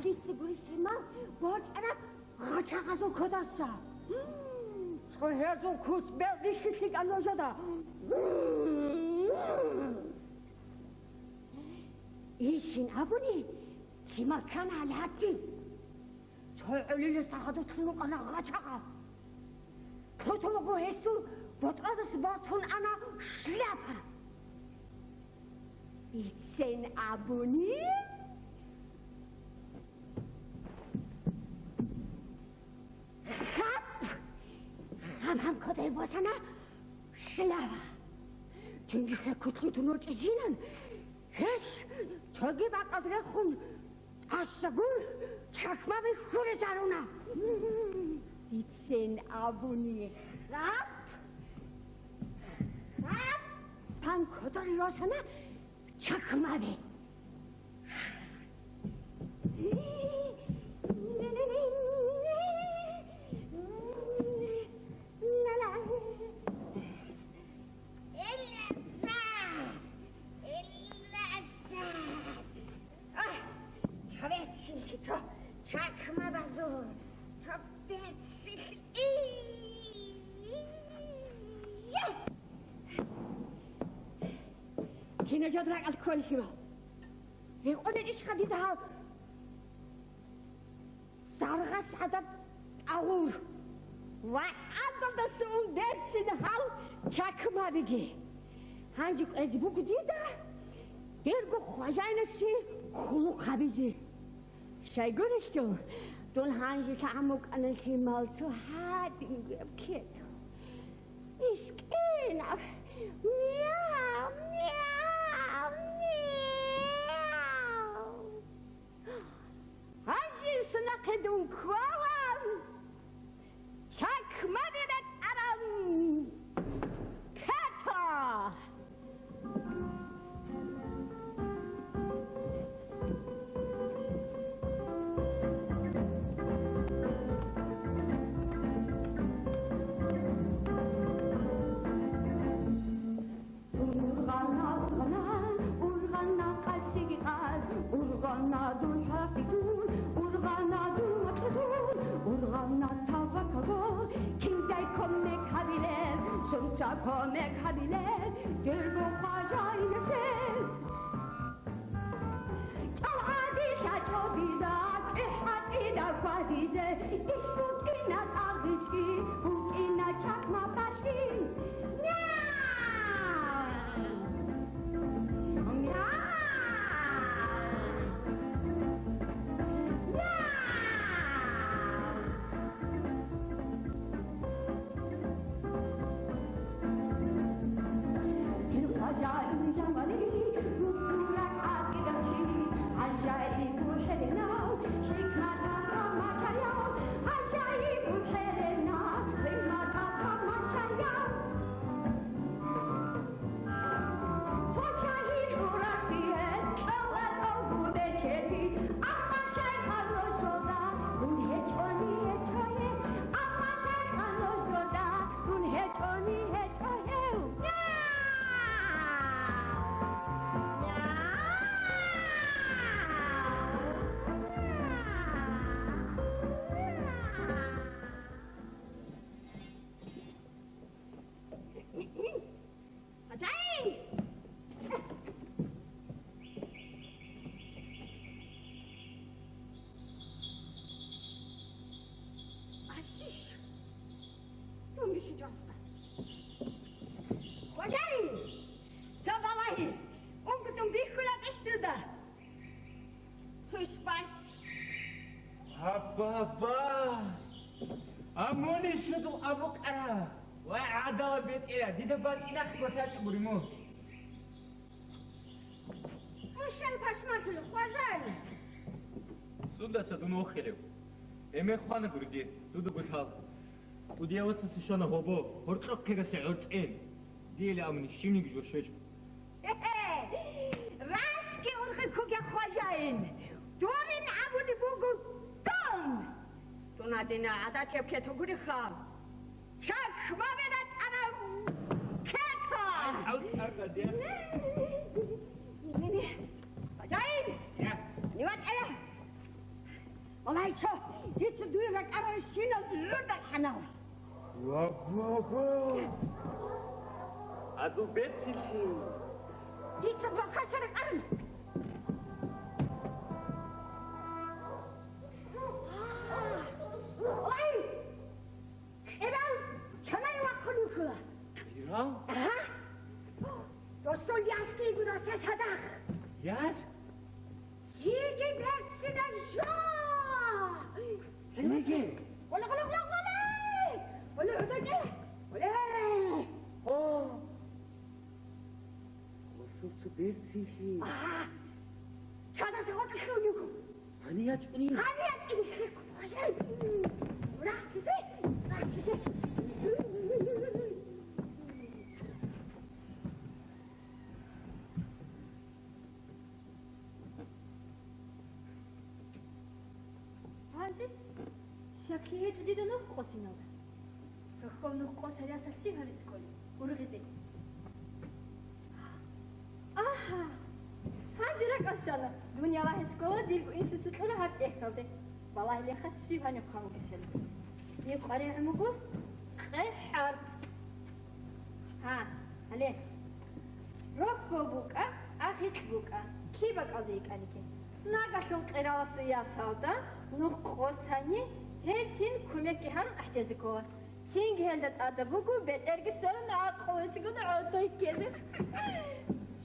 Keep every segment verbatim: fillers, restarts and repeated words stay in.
Дица гурищ гьимал бокьараб гъачагъазул кодаса. Цо гьезул куц бел бихьилъи кӀан нужеда. Ишин абуни, гьимал ккана гьале гьатӀи. Цо гӀолиласа хадуцлъун рукӀана гъачагъа. Лъутун буго гьесул ботӀрозас бортун ана шляпа. Иццин абуни, хап! Гьаб-гьаб кодобе босана шляпа. Цинги хӀекутлъутун рукӀизинан, гьес цоги бакӀалде рехун, тӀаса гур чакмаби хуризаруна. Иццин абуни, хап, хап, пан кодобе босана чакмаби. Ах, цо беццилъи, цо чакмабазул, цо беццилъи. Кинажад ракӀалъ кколелъул. Рекъон ишха дида гьав. Саргъас гӀадаб тӀагъур ва гӀадалдаса ун берцин гьал чакмабиги. Гьанже кӀвезе буго дида берго хважайнасе хъулухъ гьабизе. Щайгурелъул, дун гьанже лъагӀан букӀана лъимал цо гьадингояб кету. ИскӀинаб! Мяу, мяу, мяу! Гьанже нахъе дун кколан, чакмаби бетӀаран кето! Ургъана, ургъана, ургъана къасиги къад, ургъана дур хӀакъикъун, ургъана дур макьудун, ургъана тавакалун, киндай кумек гьабилел, сунца кумек гьабилел, дирго хважайнасел. ЧӀалгӀади лъачӀобида, кӀихӀатӀида хьвадизе, иш букӀина тӀагъдичӀи, букӀина чакма бакӀи. Мяу! Мяу! Мяу! Хважаи! Ашиш! Дун бихьичӀо аскӀа. Хважаи! Цо балагье! УнкътӀун бихьулеб иш дуда! Хъуьс баз. Абба, абба! Амуни шудул абукъара ва гӀадала бетӀера, дида батӀинахъ батачӀ гури мун. Гьушал пашмалъула хважаи! Сундаса дун вохилев? Эме хвана гури дир, дуда гулъал. КӀудияв вацасе щвана гьобо, гьоркьохъерасе гӀорцӀен. Дие амуни щибниги жо щвечӀо. Расги ургъи ккуге хважаин! Дурин абуни буго дун! Дун гьадинал гӀадатияб кетогуриха! Чакмаби бетӀараб кето! Ай, ай, чарба, дер. Хважаин! Я. ГьаниватӀая! Ого! Азул берцинлъи! Дица бахъа шаракъарун! Ой! Кьирал чанай вахъун вукӀула. Кьирал? Агьа. Досул ясги гураса цадахъ. Яс? Жиги берцинаб жо! Жиги? Ола, ола, ола, ола! Ола, ола, ола! Ола! О! Досул цо берцинлъи. Агьа! Цадаса гъоркье лъугьун вуго. Гьанив ячӀунин! Гьанив ячӀунин! Рахчизе! Рахчизе! Гьанже щаклъи гьечӀо дида нух къосиналда. Гьохьоб нух къосариясал щиб гьаризе кколеб? Ургъизе. Агьа! Гьанже ракӀалъ щвана, дун ялагьизе ккола дирго инсуца кьура гьаб тӀехьалде. Балагьилеха щиб гьаниб хъан вугищали. Дир къваригӀун буго къе хӀарп. Гьа, гьале. Рохьо букӀа, ахикь букӀа, киб бакӀалде йикӀаниги. Нагагьлъун Кьираласул ясалда нух къосани, гьел цин кумекги гьарун ахӀдезе ккола. Цинги гьелда тӀадаб буго бетӀерги сверун гӀакълуцӀгун гӀодой ккезе.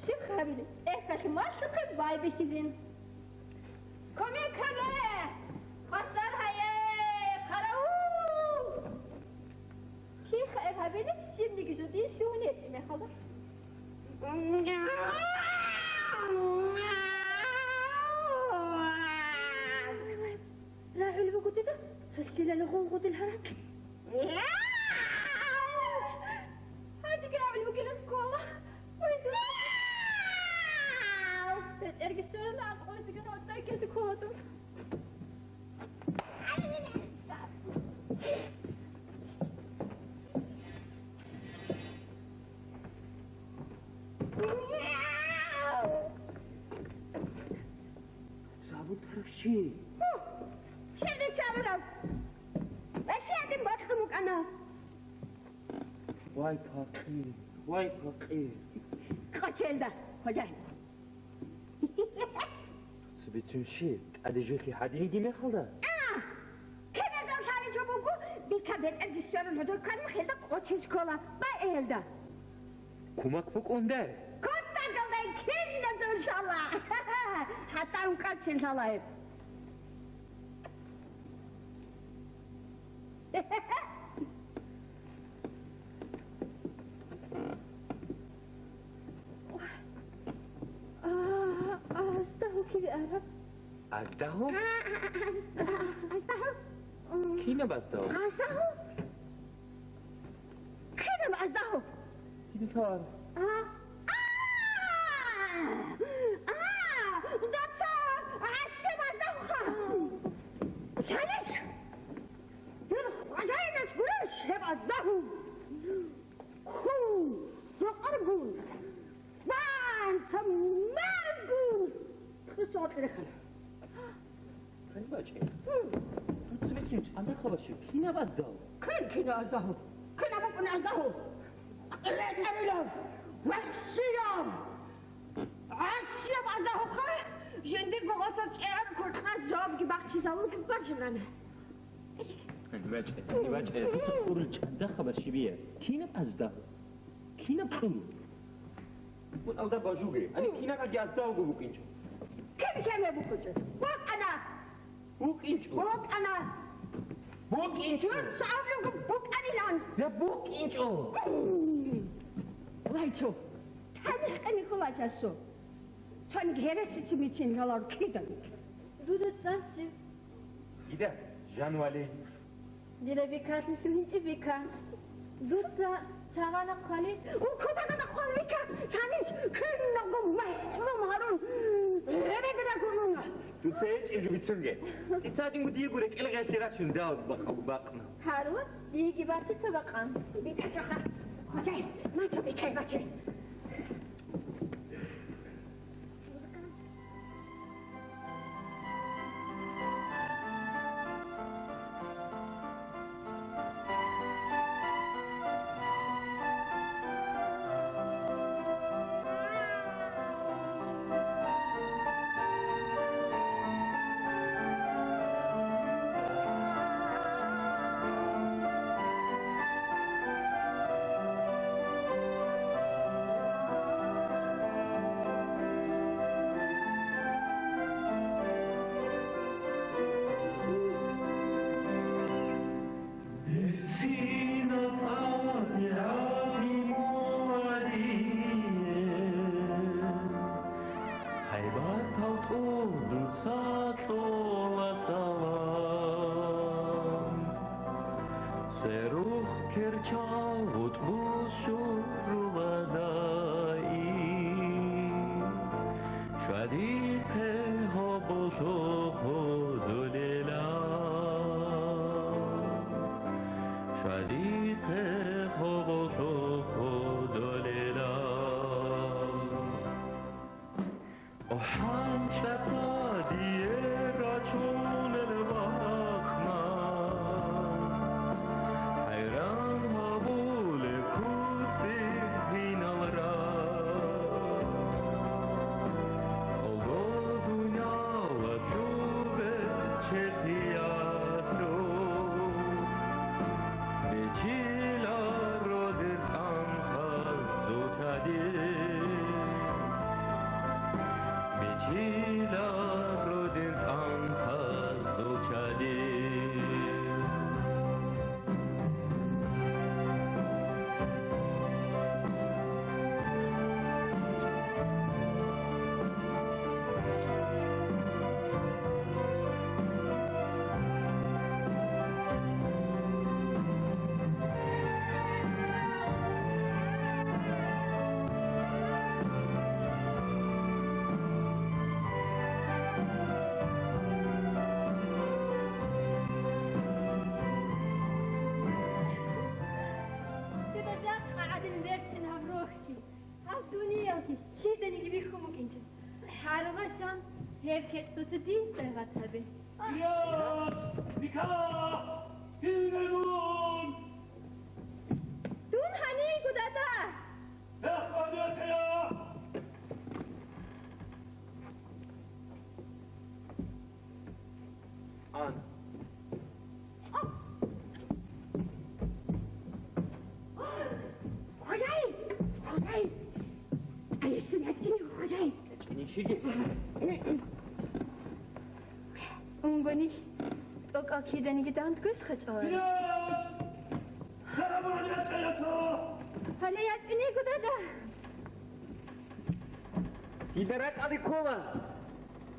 Щиб гьабилеб? Эхалъ малъухъе байбихьизин. Кумек гьабе! Хвасар гьае! Хъаравул! Кихъ эб гьабилеб щибниги жо дие лъугьун гьечӀеб мехалда? РагӀул буго дида, цолъилали гъулгъудил гьаракь. ХӀажиги рагӀул бугилан ккола. Ой, дур. БетӀерги сверун гӀакълуцӀгун гӀодой ккезе ккола дур. Забутарав щи? Щиб биччалурав? Ва щай гьадин бокьун букӀана? Вай, пакъир, вай, пакъир. Къачелда, хожай. Цебецун щиб, тӀаде жолъи гьадиги мехалда? А! Киназал лъаличӀо буго, бика бетӀерги сверун гьодор ккани хелда къочиз ккола. Бай элда. Кумак букӀундай? Кутакалдай киназал лъала. ХӀатта ункъацин лъала гьеб. А, а, аздагьу киве араб? Аздагьу? А, а, а, а, аздагьу? М. Кинаб аздагьу? Аздагьу? Кинаб аздагьу? Кинаб? А, а, а, дацо, а, гӀасиб аздагьуха. Лъалищ? Дир хважаинас гурищ гьеб аздагьу? Хъун, сокъаргун, ван, самаргун! Кьусо гъоркье рехана. Гьаниб бачӀе. Гьу. Дуца бицун чӀанда хабар щиб? Кинаб аздагьу? Кин кинаб аздагьу? Кинаб букӀун аздагьу? Кьеркьерилав! ВахӀщияв! ГӀасияб аздагьуха! Жиндир богъосав чӀегӀер куркьаз жавабги бахчизавулги бажинана. ВачӀа, вачӀа, дуца хурул чӀандаха барщибия. Кинаб аздагьу? Кинаб кьуру? Мун алда бажуге, ани кинаб аги аздагьуго букӀинчӀо. Кин кене букӀинчӀо? БукӀана! БукӀинчӀо. БукӀана! БукӀинчӀо. Дуца абулеб букӀанилан. Я букӀинчӀо. Вайчо, танихъани хулачасо. Цониги гьересица мицин гьалар кидан. Дуда цӀар щиб? Дида, Жанвали. Дила бикалъи лъугьинчӀеб бика. Дуца чагъана хъвалищ? Кодагада хъвал бика, цанищ, киналго махӀрум гьарун, гӀебедра гуруна. Дуца гьечӀебги бицунге. Дица динго диего рекӀел гъелъи рачун, дав бакъ-, бакъна. Гьарун, диеги бачица бакъан. Бикачаха, хожай, мачо бикай бачи. Чагъут бусурбадай, швадихъе гьоболлъухъ гьудулила, швадихъе гьоболлъухъ гьудулила. ОхӀанчӀаца дие рачунел бахъна, хӀайран гьабулеб куцӀи гьиналра. Алго дунияла чӀубе четиялъул, бечила родер тӀанхъазул чадир. Бичила родин анхъазул чадир. Дуда жакъа гӀадин бертин гьаб рохьги, гьаб дуниялги киданиги бихьун букӀинчӀо. ХӀарбашан гьеб кечӀ дуца дие сайгъат гьабе. Ильяс! Ника! Динегун! Дун гьанийго, дада! Бехъ гьанияте! Ан. Хожайин! Хожайин! Алисан ячӀине, хожайин! ЯчӀине щиги? Унгони, тӀокӀал киданиги дандгвеш хачӀаларо. Гьале ячӀинего, дада! Дида ракӀалде ккола!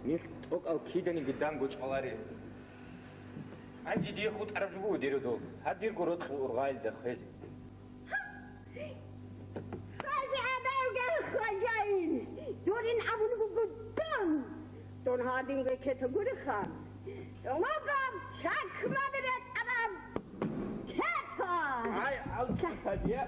Михь тӀокӀал киданиги дандгвечӀолари. Гьанже дие хутӀараб жо буго, дир дол, гьадирго рокьул ургъалида хвезе. Хвезе гӀадалга, хважаин! Дорин абун буго дун! Дун гьадинго кета гуриха. Логаб чакмаби рекӀараб кета! Ай, ал чакадия!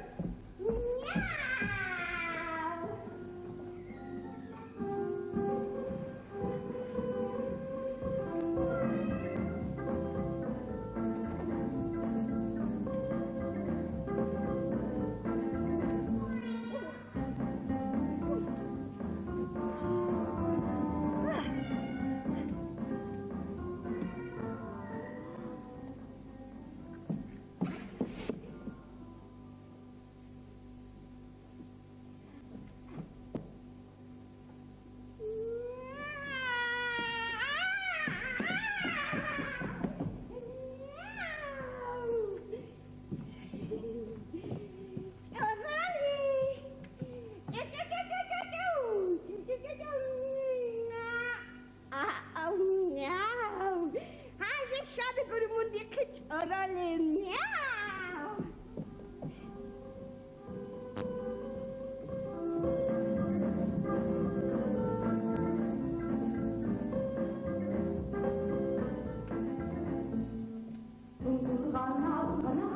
Мяу! Гьанже щаби гури мун дихъе чӀоралел, мяу! Ургъана, ургъана,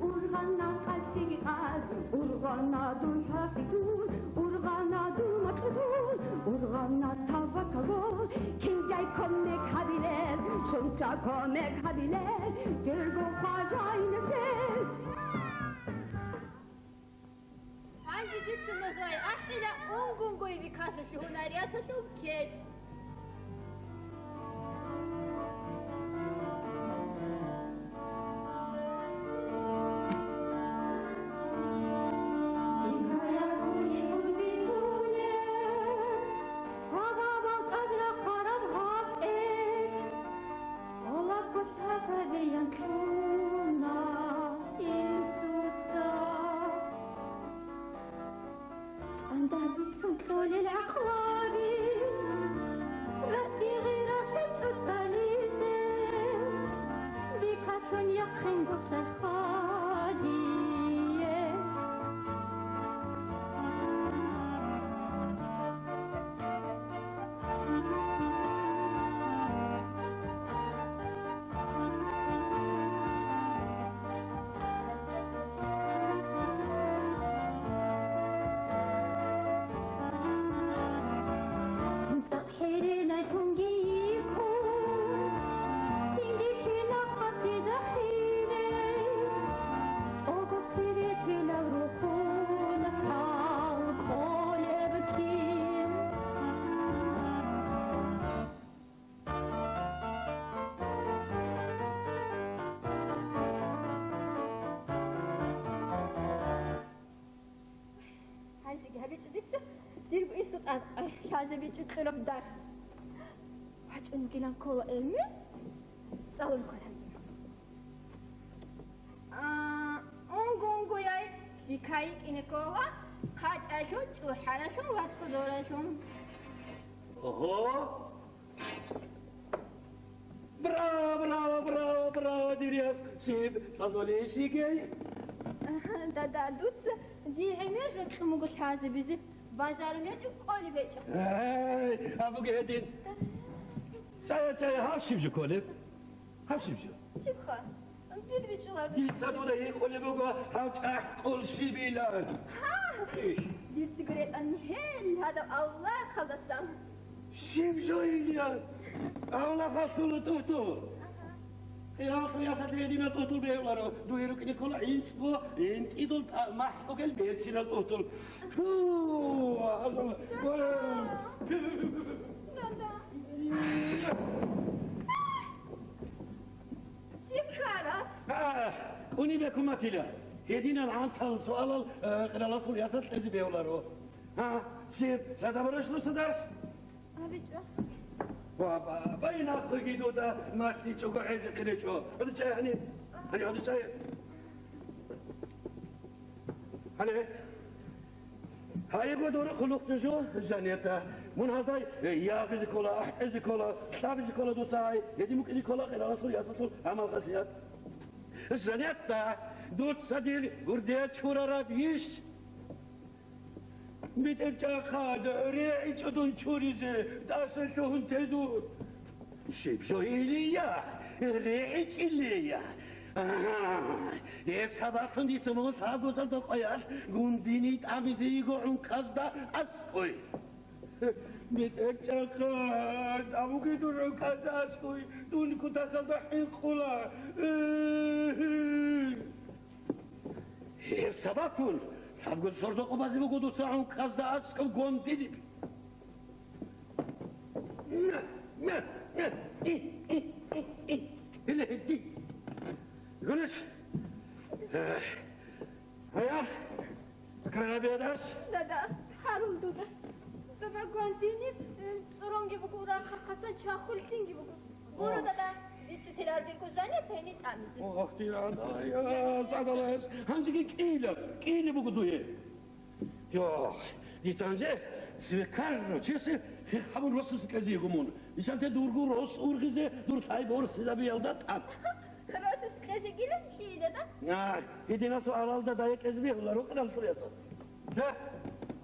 ургъана къасиги къад, ургъана дун хӀакъикъун, ургъана дун макьудун, ургъана тавакалун, киндай кумек гьабилеб, сунца кумек гьабилеб, дирго хважаинасел. Гьанже дица нужее ахӀила унгунгои бикасалъе гьунарияталъул кечӀ. ЧӀандазицун кьолел гӀакълаби, ратӀи гъиралъе чӀутӀализе, бикалъун яхъинго шайхади. Ай, лъазе бичӀчӀи кьураб дарс. ВачӀунегилан ккола гӀелму, цӀалун хвараб. А, унго, унго, яй, лъикай йикӀине ккола, хъачӀалъун, чӀухӀаралъун ва кӀодоралъун. Ого! Браво, браво, браво, браво, дир яс! Щиб, цӀалулищ йигей? Дада, дуца дие гӀемер рекьун буго лъазабизе, бажарулев чи кӀолеб гьечӀо. Эй, абуге гьедин. Чая, чая, гьав щиб жо кколеб? Гьав щиб жо? Щибха? Дир бичӀчӀулар. Дица дуда гьикъулеб буго гьав чӀахӀкъул щибилан. Гьа! Эй. Дир сигаретан гьел гьадав авлахъалдасан. Щиб жо, Илья? Авлахъалъула тӀутӀул. Ага. Къирамахъ ясалъе гьединал тӀутӀул бегьуларо. Дуе рукӀине ккола гӀинцӀго, гӀинтӀидул тӀа-, махӀ бугел берцинал тӀутӀул. Фу, аза-, Дада! Дада! Щиб ккара? А, кӀуни бекун батила. Гьединал гӀантал суалал, э, къираласул ясалъ кьезе бегьуларо. А, щиб, лъазабурищ дуца дарс? АбичӀо. Ва, ба, байнахъеги дуда малъичӀого гӀезехъиничӀо. ГьадичӀай гьаниб. Гьаниб гьадичӀай. Гьале. Гьайго дора хъулухъ жо, Жанета. Мун гьазай, э, ягъизе ккола, ахӀизе ккола, кьабизе ккола дуца гьай, гьедин букӀине ккола къираласул ясалъул гӀамал-хасият. Жанета, дуца дир гурде чурараб иш? БетӀерчӀахъад, регӀичӀо дун чуризе, тӀаса лъугьун тезут. Щиб жо, Илия, регӀичӀилея? Агьа, гьеб сабаблъун дица мун лъабгоялда къоялъ гундини тӀамизе йиго гӀункъазда аскӀой. БетӀерчӀахъад, абуге дур гӀункъазда аскӀой, дун кутакалда хӀинкъула. Гьеб сабаблъун лъабго сордо къо базе буго дуца гӀункъазда аскӀоб гундиниб. На, на, на, и, и, и, и. Гьеле гьедин. Гьелеш. Эх. Гьая. Акрабиядас. Дада, гьарул дуда. Доба гундиниб, э, цӀуронги буго, рахъахъасан чахуллъинги буго. Гуро, дада, дица телар дирго Жанет гьениб тӀамизе. Ох, дир Аллагь, я, садалас, гьанжеги кӀиила, кӀиила буго дуе. Йо, дица гьанже свекарно чесе хехабун росасе кьезе йигумун. Ишанте дурго рос ургъизе, дур лъай борхизабиялда тӀад. Росасе кьезе гилан чи, дада? Ай, гьединасул гьалалда дая кьезе бегьула рукъдал лъуяса. Да,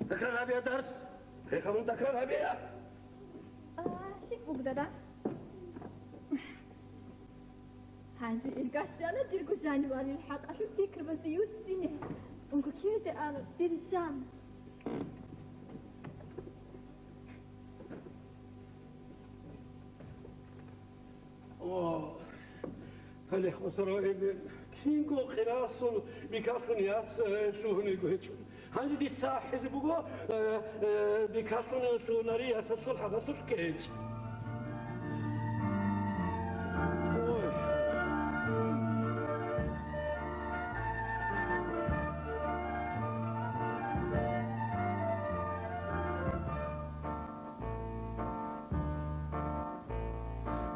Акрабия дарс, хехабун Акрабия. А, лъикӀ буго, дада. Гьанже ирга щвана дирго жанивалил хӀакъалъулъ пикру базе юссине. Унго кириде ана, дир жан. О, гьале хвасаро эбел, кинго къирасул бикалъун яс, э, лъугьунего гьечӀо. Гьанже дица ахӀизе буго, э, э, бикалъун лъугьунари ясалъул хӀакъалъулъ ккечӀ. Ой.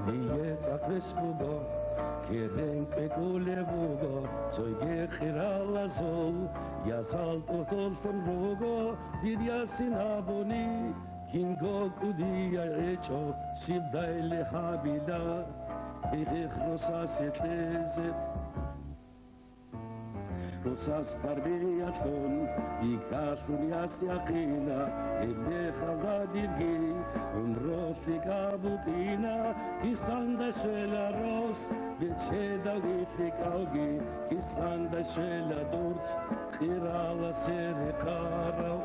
Дие цӀакъ рес буго, кеден кӀвекӀулеб буго, цойги къиралазул ясал тӀутӀуллъун руго, дир ясин абуни, кинго кӀудияй гьечӀо, щибдай ле гьабила, бихихъ росасе кьезе. Росас тарбиялъун, бикалъун яс яхъина, гьебмехалда дирги гӀумру лъикӀаб букӀина, кисандай щвела рос, бечедав лъикӀавги, кисандай щвела дурц, къираласе рекъарав.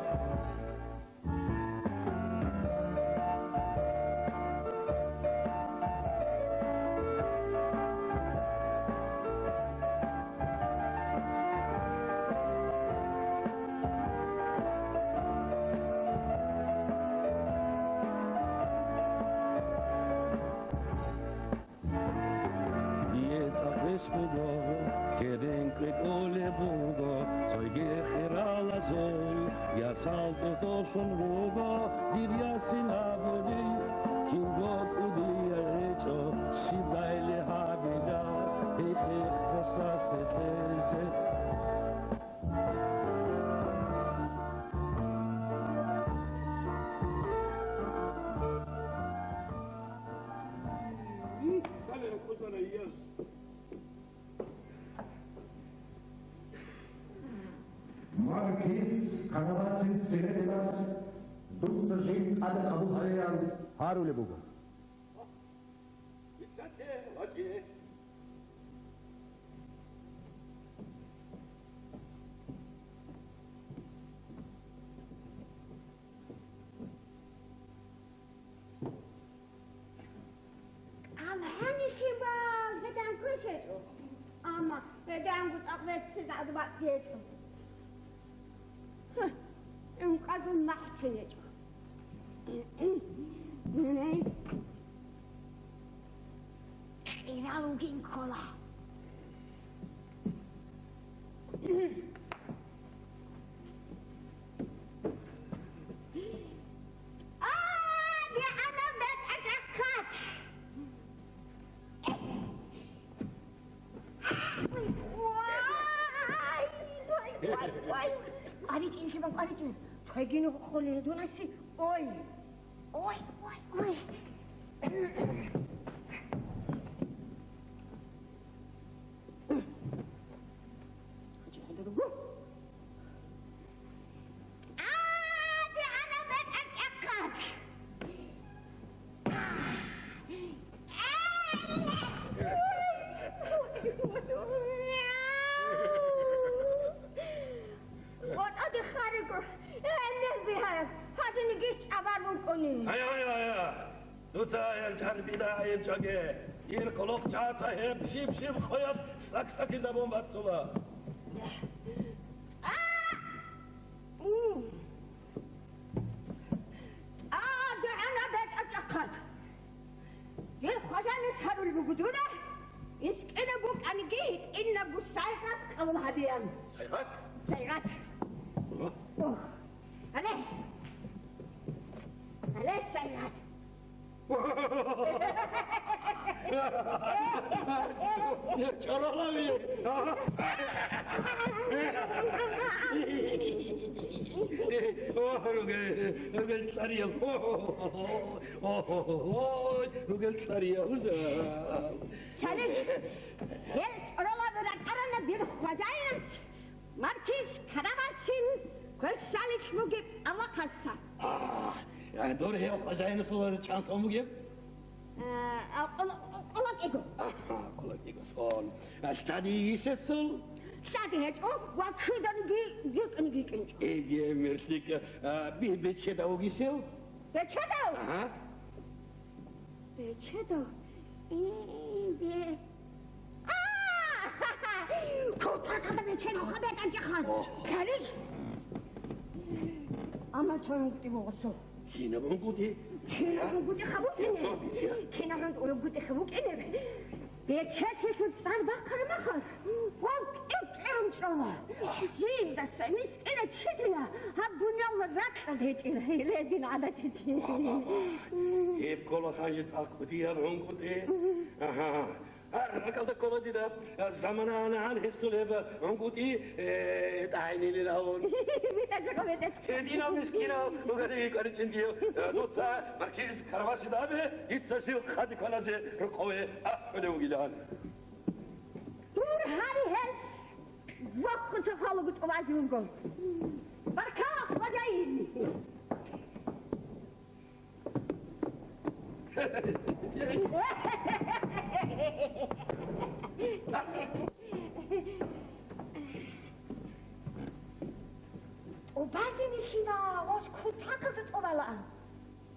Дие цӀакъ рес буго, кеден кӀвекӀулеб буго, цойги къиралас Ясал тӀутӀулъун руго дир ясин абулел, кинго кӀудияй гьечӀо, щибдайли гьабила, гьеб хехго сасе кьезе. Маркиз Карабатин Церетелас дуца жин тӀаде къабул гьайилан гьарулеб буго. Амма гьаниб лъимал гьедангу щечӀо. Амма гьедангу цӀакъ беццидал бакӀ гьечӀо. Гьа, ункъазул махӀ цин гьечӀо. Кьирал вугин ккола. А, дигӀанав бетӀа чӀахъад! Вай, вай, вай, вай! КъваричӀин, лъимал, къваричӀин! Цойгин хъулин дунаси! Ой! Ой, ой, ой! ГъотӀоде хъаригу, гьенир бигьа, гьадинигищ абар букӀуни. Гьая, гьая, гьая! Дуца гьел чӀарбида гьайинчӀоге, дир къулухъчӀаца гьеб щиб-щиб къоялъ саксакизабун бацула. А! М. А, дигӀана бетӀа чӀахъад! Дир хважанис гьарулеб буго дуда, мискӀинаб букӀаниги, гьитӀинабго сайгъат кьабул гьабеян. Сайгъат? Сайгъат. О. О. Гьале. Гьале сайгъат. ЧӀоролави. О, ругел, ругел цӀарияв. О, ругел цӀарияв. Чалиш, гьел чӀоролави ракӀарана дир хважайнас. Маркиз Карабасин кверщалилъ бугеб авлахъаса. А, дур гьев хважайнасул чан сон бугеб? А, а, къола-, къо-, къоло кӀиго. Аха, къоло кӀиго сон. А, лъади йигисесул? Лъади гьечӀо ва киданиги йикӀиниги йикӀинчӀо. Эге, мерлъикӀа, а, би-, бечедав вугисев? Бечедав? Аха. Бечедав? Э, бе-, А! Кутакалда бечедав хабетӀанчӀахан. О. Тарих. Амма цо гӀунгутӀи бугосо. Кинаб гӀунгутӀи? Кинаб гӀунгутӀи хабукӀине? Кинаб гӀунгутӀи хабукӀине? Бечелъилъул цӀар бахъараб махалъ, гъов кӀикӀкӀарун чӀола. Жиндаса мискӀинав чи дила гьаб дуниял ракьалда гьечӀила, гьеле дин гӀадатичи. Гьеб ккола ханжи цӀакъ кӀудияб гӀунгутӀи. Агьа. Гьар ракьалда ккола дида замана анагӀан гьесул гьеб гӀунгутӀи, э, тӀагӀинилин абун. БетӀачӀого, бетӀач. Гьединав мискинав ругел кӀваричӀин дие, э, дуца маркиз Карабасида абе, дица жив хъади кваназе рукъове ахӀулев вугилан. Дур гьари гьес вахъун цо хвалаго тӀубазе вуго. Баркала, хважаин! ТӀубазе вихьила, ос кутакалда тӀубалаан.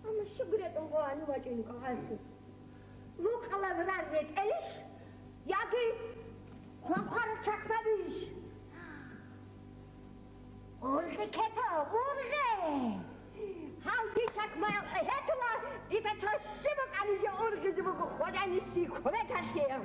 Амма щиб гуретӀун гъо гьанив вачӀине кӀвагӀаллъи? Рукъалал рар ретӀелищ? Яги хъван-хъварал чакмабищ? Ургъи кето, ургъи! Гьалги чакмаял гьетула, дида цо щиб букӀанизе ургъизе буго хважаниси кумекалъе.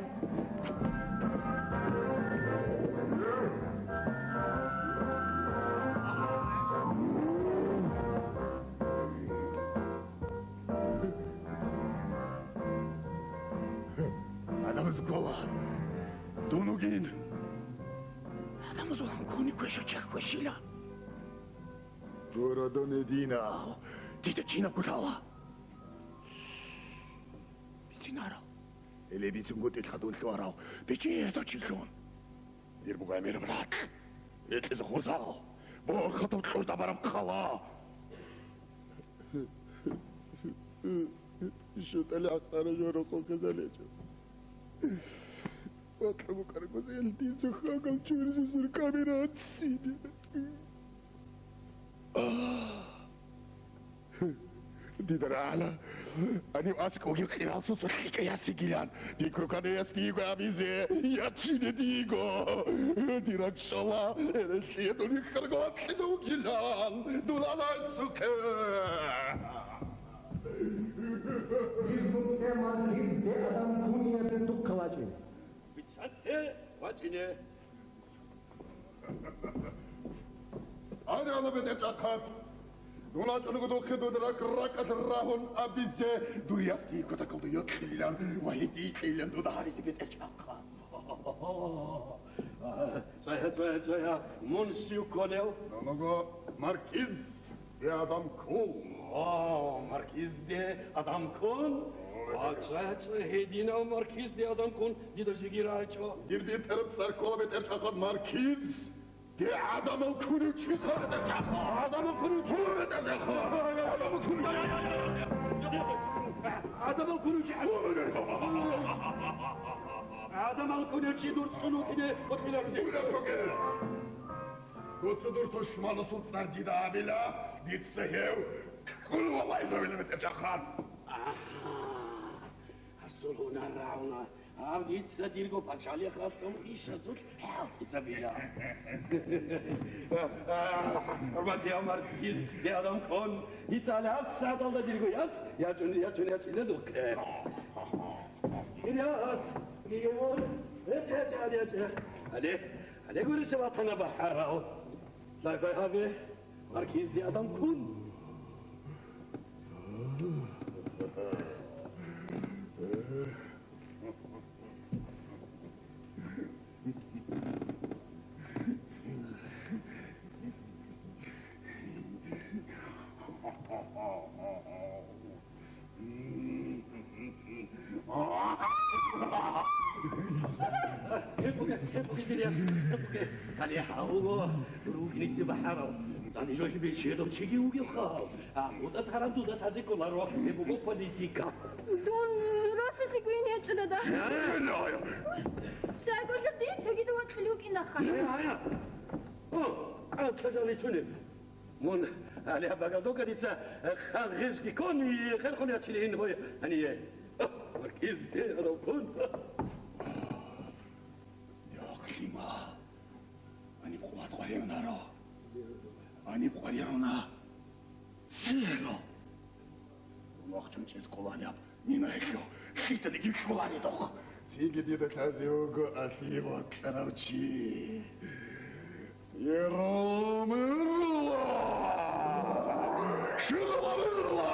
Гин. Адамазул гьанкуни квеша чехь квешила. Дурадоне динав. Дида кинаб гулъала? Бицинарав. Эле бицунгутӀи хадур лъугьарав. Бичи гьедачилъун. Дир буго гӀемераб ракь. Рекьизе хурзал. Борхатав кьурда бараб хъала. ШутӀали гӀахъара жо рокъо хезалечӀо. Вакьа букӀараб гозел дица хагал чуризе зуркъабира гьатӀиде. Дида рагӀана, гьанив аскӀовги къирал цоцолъ лъикӀай яс йигилан, дир курканай яс диего абизе, ячине диего. Дир ракӀ щола, гьелъие дун йихьарго вакьида вугилан, дуланай сухъе. Дир букӀа маркизде Адам Кунияб духъа вачӀин. Бицанте вачӀине. Гьаре, гьала, бетӀерчӀахъад! Дун вачӀунаго духъе дуда ракӀ-ракӀалъ рагьун абизе, дур ясги кутакалда йокьилан ва гьитӀикьилан дуда гьаризе, бетӀерчӀахъад! ЦӀая, цӀая, цӀая, мун щив кколев? Нунаго маркиз. Де Адам Кун. О, маркизде Адам Кун? О, ача, ача, гьединав маркизде Адам Кун дида жеги рачӀо. Дир бетӀераб цӀар ккола, бетӀерчӀахъад, маркиз. Де Адамал Кунев чи, бетӀерчӀахъад. Адамал Кунев чи? О, бетӀерчӀахъад. Адамал Кунев. Адамал Кунев чи? О, бетӀерчӀахъад. Адамал Кунев чи дур цӀун вукӀине вокьиларузе. Дуца дур тушманасул цӀар дида абила, дица гьев ккун валлагьизавила, бетӀерчӀахъад. Агьа, гьасул гьунар рагӀуна, гьаб дица дирго пачалихъалъул ишазулъ хӀалтӀизабила. ХӀурматияв маркиз де Адам Кун, дица гьале гьабсагӀаталда дирго яс ячун, ячун ячӀила духъе. Дир яс, диего вон, гьечӀ, гьечӀ, гьечӀ, гьечӀ. Гьале. Гьале гурищ ватана бахӀарав. Лай-лай гьабе, маркизде Адам Кун. Гьеб буго, гьеб буго, Ильяс, гьеб буго. Гьале гьавуго, ругниси бахӀарав. Дани жо гьеб чедав чиги вугевха. А хутӀа таран дуда лъазе кколаро, гьеб буго политика. Дун росасе гуйин гьечӀо, дада. Щайгурелъул дин цогидав вокьулев вукӀинаха. Гьая, гьая. О, а, лъазани чунеб. Мун, гьале гьаб багалдока дица, э, хал гъезги ккун, э, херхун ячилин гьой, гьание. О, маркизде Адам Кун. Йохълъима. Гьаниб къуват къваригӀунаро. Гьаниб къваригӀуна. Церо. Вахчун чӀез кколаниаб. Мина гьелъул, лъиданиги щоларедухъ. Цинги дида лъазе вуго алъи вокьарав чи. Ирламирла! Ширламирла!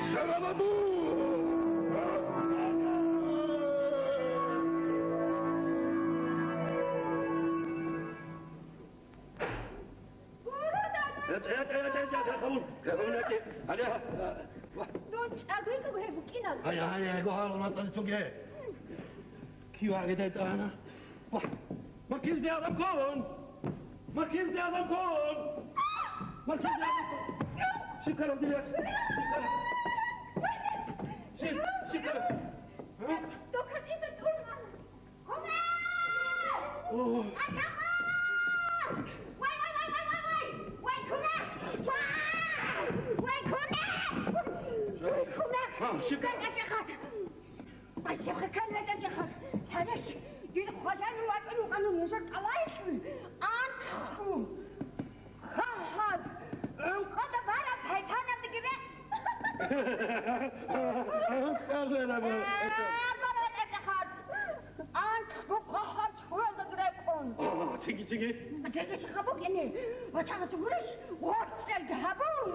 Серанаду! ГьечӀ, гьечӀ, гьечӀ, гьечӀ, гьечӀ, гьечӀ, гьечӀ, гьечӀ, гьечӀ, гьечӀ, гьечӀ. ГьечӀ, гьечӀ, гьечӀ, гьечӀ, гьечӀ. Кив гьагидай тӀана? Вагь, маркизде Адам Кун! Маркизде Адам Кун! Маркизде Адам Кун! Шикараб дияс! Шикараб! Ши-, шикараб! Докатида турман! Кумек! О! Атаман! Вай, вай, вай, вай, вай, вай! Вай, кумек! Вай! Вай, кумек! Вай, кумек! А, шикараб! Вай, Ва сихъикан ветӀа жахъад, гьанаш дир хважан ватӀун вукӀана нужер тӀалаялъул анхъ. Гьагьад, гӀункъуда бараб шайтаназдаги бе-, Гьагьад, гьагьад, гьагьад. Анхъ бухъа гьаб чуялда рекъон. А, цинги, цинги. Цинги чи хабукъине, ва чагӀаз гурищ, гъорцӀелги гьабун.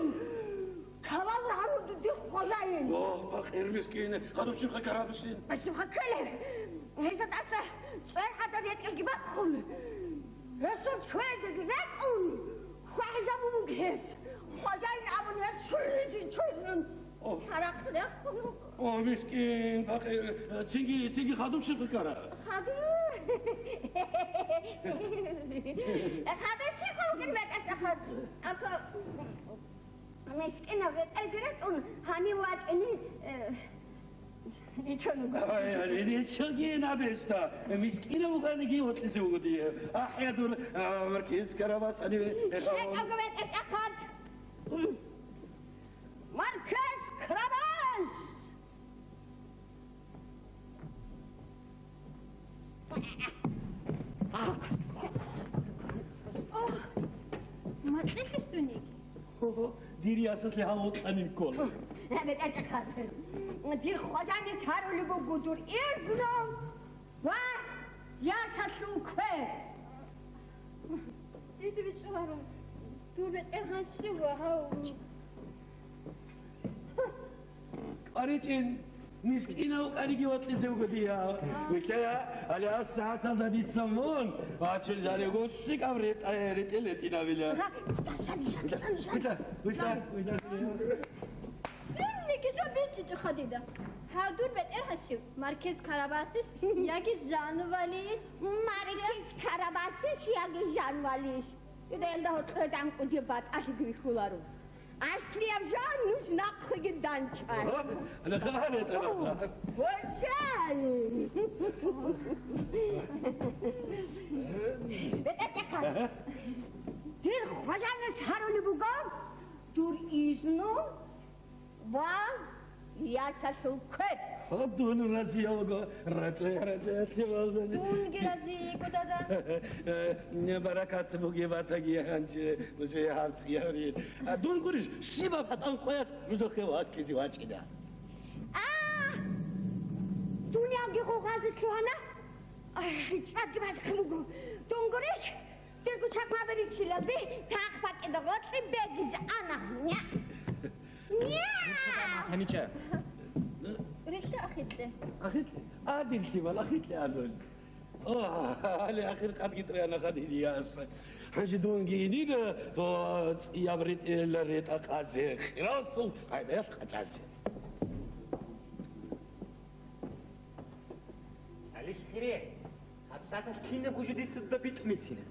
Калал гьанив дудихъ хважайин. Вагь, пакъир мискин, гьанив щибха карабищин? Щибха ккелеб? Гьезда тӀаса ЦӀвер гьадаб ретӀелги бахъун, гьесул чвезеги рекӀун, хвахӀизабун буго гьес. Хважаин абун гьес чурризе чуррун, О. Тарахъ рехун вуго. О, мискин пакъир, цинги, цинги хадуб щиб ккара? Хадуб? Хадуб щиб ккун бетӀер чӀахъад? Ато мискинав ретӀелги ретӀун, гьанив вачӀине, э, ричун вуго. Ай, ай, ричоги наб гьесда, мискинав вукӀаниги вокьизе вуго дие. АхӀя дур, а, Маркиз Карабас гьаниве, э, РетӀелги ретӀел чӀахъад. Маркиз Карабас! О, макьилъищ дуниги? Хо-хо, дир ясалъе гьав вокьанин ккола. Гьеб бетӀер чӀахъад. Дир хважанис гьарулеб буго дур изну ва ясалъул квер. Дида бичӀчӀуларо, дур бетӀергьан щив ва гьав? КъваригӀин, мискинав къариги вокьизе вуго дие. Вилълъая, гьале гьаб сагӀаталда дица мун вачун жанив гъуллъикӀаб ретӀа-, ретӀел ретӀинабила. Ага, щан, щан, щан, щан, щан. Вилълъа, вилълъа, вилълъа. Щибниги жо бичӀчӀичӀоха дида. Гьав дур бетӀергьан щив, Маркиз Карабасищ яги Жанвалийищ? Маркиз Карабасищ яги Жанвалийищ? Дида гьелда гьоркьоре дагӀан кӀудияб батӀалъиги вихьуларо. Аслияб жо нуж нахъеги данчӀвай. Ана хабар гьечӀо. О, хважан! БетӀер чӀахъад. Дир хважанас гьарулеб буго дур изну ва ясалъул квер. Гьаб дун разиялго рачӀа-рачӀа лъивалдани. Дунги разиего, дада. Э, баракат буги батаги гьанже, уже гьаб цӀияври. А дун гурищ, щибаб гьатӀан къоялъ рузухъе ваккизе вачӀина. А! Дунялги гъугъазе лъугьана. Ай, цӀакъги бачӀун буго. Дун гурищ, дирго чакмаби риччилалде, тахпакӀида гъоркье бегизе ана. Ня! Ня! Гьанича. Рилълъа ахикье. Ахикье? А, дир лъимал, ахикье, а, дос. О, гьале ахир къадги тӀаяна хадириялъ. Гьанже дунги инида, цо цӀияб ретӀел ретӀа къазе, хирасул къайдаялъ къачӀазе. Гьале хире, гьабсагӀат кинабго жо дица дуда битӀун бицина.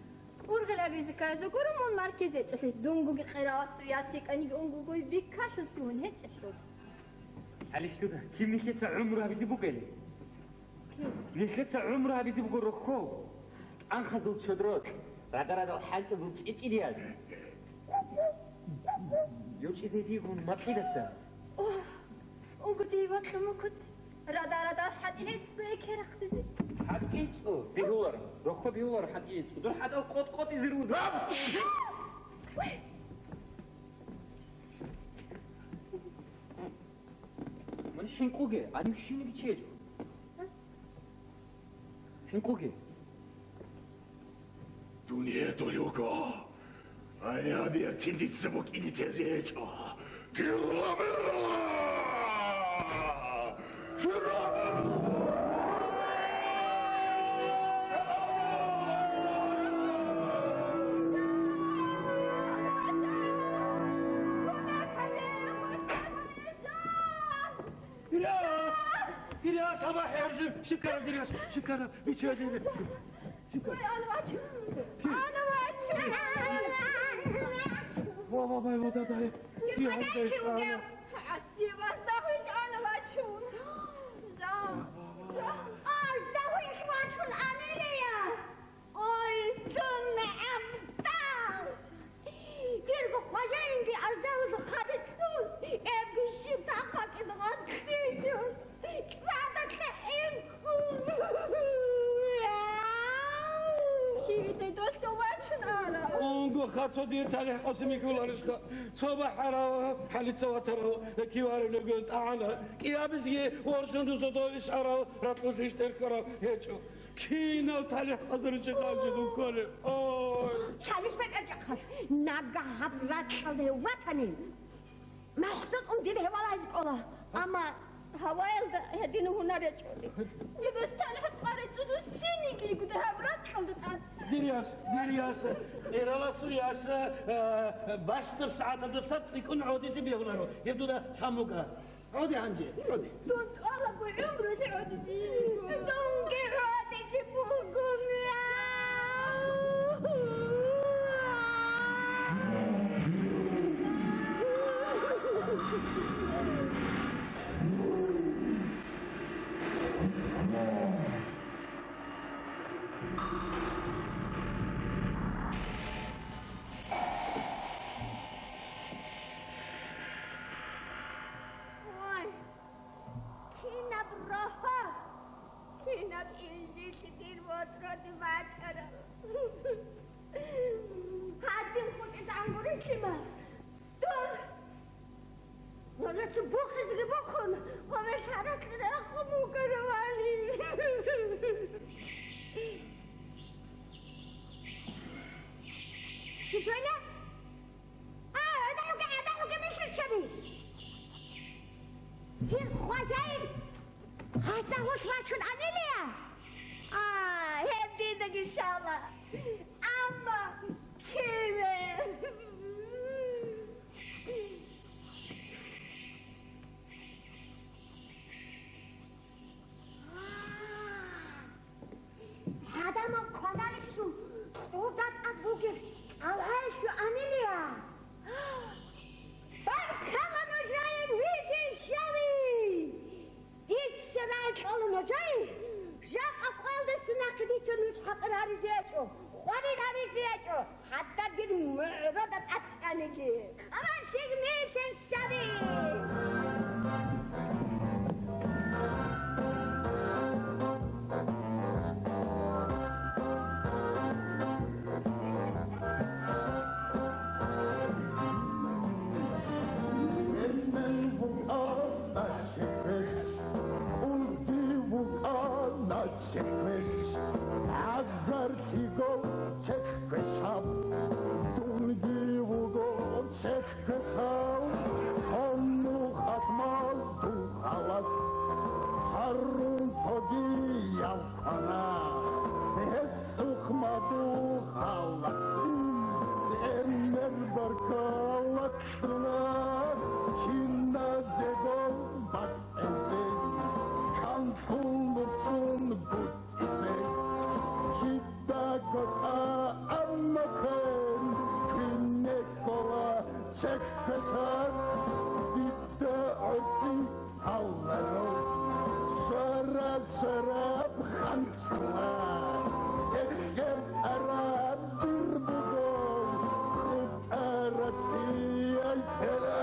Ургъел абизе ккараб жо гуро мун Маркиз гьечӀолъи, дунгоги къираласул яс йикӀаниги унгогоги биккалъулъ мун гьечӀелъул. Гьале щуда, кин нилъеца гӀумру гьабизе бугели? Кин? Нилъеца гӀумру гьабизе буго рохьо, тӀанхазул чодро, рада-радал хӀалтӀизул чӀечӀириялъ. ЙучӀи дезигун макьидаса. О, угу дие вакьун вукӀуц. Рада-радал хӀатӀи гьецӀго экерахъдизе. ХӀатӀи гьецӀго бегьуларо, рохьо бегьуларо хӀатӀи гьецӀго. Дур хӀатӀал къотӀ-къотӀизе руго. Мун хӀинкъуге, гьанив щивниги чи гьечӀо. ХӀинкъуге. Дун гьедулев вуго. Гьаниб гьаб ертил дица букӀине тезе гьечӀо. Километр! Километр! Ирияс! Ирияс, абахӀи гьаржи, шикара, Ирияс, шикара, биче, Ирияс. Шикара. Ой, ана вачун! Ана вачун! Ва, ва, ва, ва, да, да, э. Ирияс, ана. ГӀасивас дагьуй ана вачун! Жан! Жан! Аш дагьуй вачун, Амелия! Ой, дун гӀамтӀаш! Дирго хважаинги аждагьулъ хадур, эбги щиб тахъвакӀин гъанкъижун, цӀадахъе хӀинкъун. Кивидай долъ вачун ара. Унго, хацо дир талихӀ къосине кколарищха? Цо бахӀарав, хӀалица ватарав, киварулевги тӀагӀана. КӀиабизги воржун дузодовищ арав, ракьулъищ тӀерхьарав гьечӀо. Кинав талихӀ къазаричи хъанчи дукколеб? Ой! Гьалис бетӀер чӀахъад, нагагь гьаб ракьалда гьев ватани, махсудун дир гьев валагьизе кӀола. Амма Гьаваялда гьедин гьунар гьечӀони. Небес талихӀ къварачӀужу щинигиго гьаб ракьалда тӀад. Дир яс, дир яс, Эраласул яс, э, бащдаб сагӀаталдаса цӀикӀкӀун гӀодизе бегьуларо. Гьеб дуда лъан букӀа. ГӀоде гьанже, гӀоде. Дун тӀолабго гӀумруялъе гӀодизе. Дунги гӀодизе бугони. Ой, кинаб рогьо, кинаб инжит дир ботӀроде бачӀараб! Гьадин хутӀизегӀан гурищ, лъимал. Дун! Гьанже бухъизеги бухъун, гьанже шаралъ рехун вукӀарав гьали. Щиб чӀвала? А, гӀадамалги, гӀадамалги михьи щаби. Дир хважаин гьасда гьулъ вачун анилия? А, гьеб дидаги лъала. Амма киве? ГӀадамал кваналищун цӀурда тӀад бугеб цӀалгӀаялъу анилия? Баркала нужее, видео щали! Дица рагӀи кьола нужее, жакъа къоялдаса нахъе дица нуж хӀакъир гьаризе ячӀо, хварир гьаризе ячӀо, хӀатта дир мугӀрода тӀад цӀаниги. Къабан лъикӀ михьи щаби! Гьениб вукӀана чехвеш, кӀуди вукӀана чехвеш, гӀагарлъиго чехвешаб, дунги вуго чехвешав, ханну хатмаз дун халат, гьарун цогияв квана, гьесухъ мадугъ халат, гӀемер баркала. Киназего батӀизе, канлъун буцун бутӀизе, кидаго тӀа амма квен, квине ккола чехвешаб, дида гӀорцӀи гьаларо, шара-шараб ханчӀула, гьеб араб дир буго, хутӀараб чияй тела.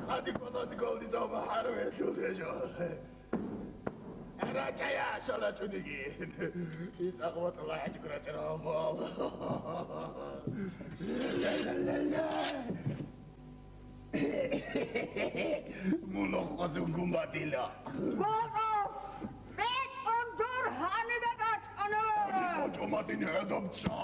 Хъадикъоназе голдизаб гьарвелъул гьечӀо. РачӀая, шала чӀудиги. ИцӀакъ ватӀала хӀечӀго рачӀараб гьабал. Мун къвазун гумба дила. Гъоров! БетӀер дур гьанибе бачӀана! ГъочӀо мадин гӀодобцӀа!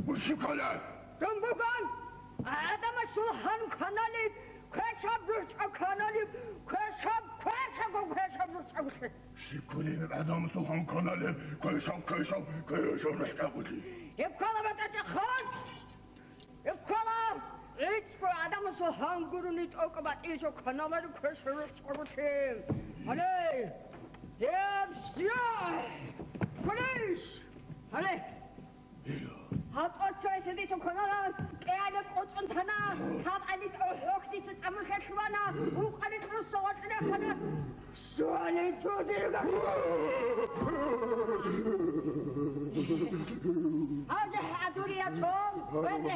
Мусикале! Дун буган! ГӀадамасул гьан кваналеб, квешаб рухӀчӀаб кваналеб, квешаб, квешаб, квешаб рухӀчӀабулъе. Щиб кколеб гӀадамасул гьан кваналеб, квешаб, квешаб, квешаб рухӀчӀабулъе? Гьеб ккола батӀачӀахъад! Гьеб ккола гӀицӀго гӀадамасул гьан гурони тӀокӀаб батӀияб жо кваналареб квешаб рухӀчӀабулъе. Гьале! Гьеб сиа! Кванищ! Гьале! ГьатӀо цоясе дица кванана, кӀиабилеб кӀочӀун тана, гьаб гӀадин гӀохьохь дица цӀамулъе лъугьана, ункъабилеб русса гъоркье рехана. Щуали дудирга! Гьанже хӀадуриятун везе!